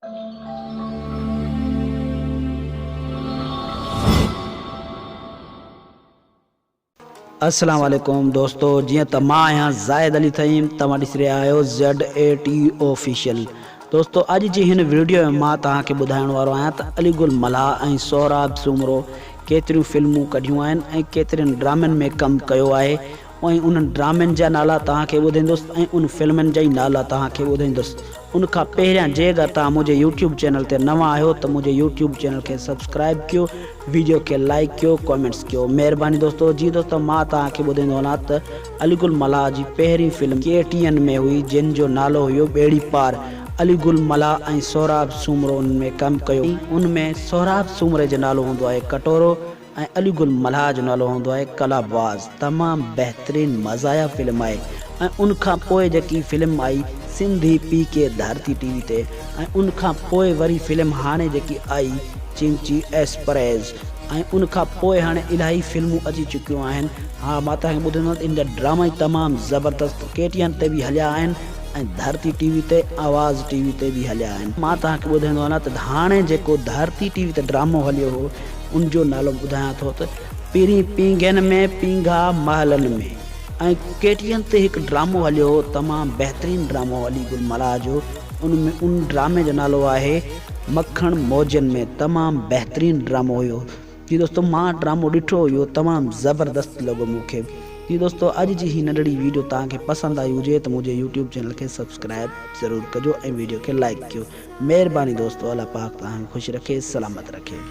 السلام عليڪم دوستو جيئن ته مان آهيان زاهد علي ٿهيم توهان ڏسي رهيا آهيو زيڊ اي ٽي آفيشل دوستو اڄ جي هن ويڊيو ۾ مان توهان کي ٻڌائڻ وارو آهيان ته علي گل ملاح ۽ سهراب سومرو ڪيتريون فلمون ڪڍيون آهن ۽ ڪيترين ڊرامن ۾ ڪم ڪيو آهي ۽ انهن ڊرامن جا نالا توهان کي ٻڌائيندس ۽ ان فلمن جا ئي نالا توهان کي ٻڌائيندس. ان کان پهريان جي اگر توهان منهنجي يوٽيوب چينل تي نوان آهيو ته منهنجي يوٽيوب چينل کي سبسڪرائيب ڪيو ويڊيو کي لائيڪ ڪيو ڪامينٽس ڪيو مهرباني دوستو جي دوستو مان توهان کي ٻڌائيندو هلان ته علي گل ملاح جي پهرين فلم ڪي ٽي اين ۾ هئي جنهن جو نالو هيو ٻيڙي پار علي گل ملاح ۽ سهراب سومرو ان ۾ ڪم ڪيو ان ۾ سهراب سومري جو نالو هوندو آهي ڪٽورو ۽ علي گل ملاح جو نالو هوندو آهي قلاباز تمام بهترين مزاحيه فلم آهي ۽ ان کان پوء جيڪي فلم آئي سنڌي پي ڪي ڌرتي ٽي وي تي ۽ ان کان پوء وري فلم هاڻي جيڪي آئي چنگچي ايسپريز ۽ ان کان پوء هاڻي الاهي فلمون اچي چڪيون آهن ها مان توهان کي ٻڌندو ته ان جا ڊراما ئي تمام زبردست ڪي ٽي اين تي به هليا آهن ۽ ڌرتي ٽي وي تي آواز ٽي وي تي به هليا آهن مان توهان کي ٻڌائيندو هلان ته هاڻي جيڪو ڌرتي ٽي وي تي ڊرامو هليو هو ان جو نالو ٻڌايان ٿو ته پرين پينگهن ۾ پينگها محلن ۾ ۽ ڪي ٽي اين تي هڪ ڊرامو هليو هو تمام بهترين ڊرامو هو علي گل ملاح جو ان ۾ ان ڊرامي جو نالو آهي مکڻ موجن ۾ تمام بهترين ڊرامو هيو جي دوستو مان ڊرامو ڏٺو هيو تمام زبردست لڳو مون کي جي دوستو اڄ جي هي ننڍڙي ويڊيو توهان کي پسند آئي هجي ته منهنجي يوٽيوب چينل کي سبسڪرائب ضرور ڪجو ۽ ويڊيو کي لائڪ ڪيو مهرباني دوستو الله پاڪ توهان کي خوش رکي سلامت رکي.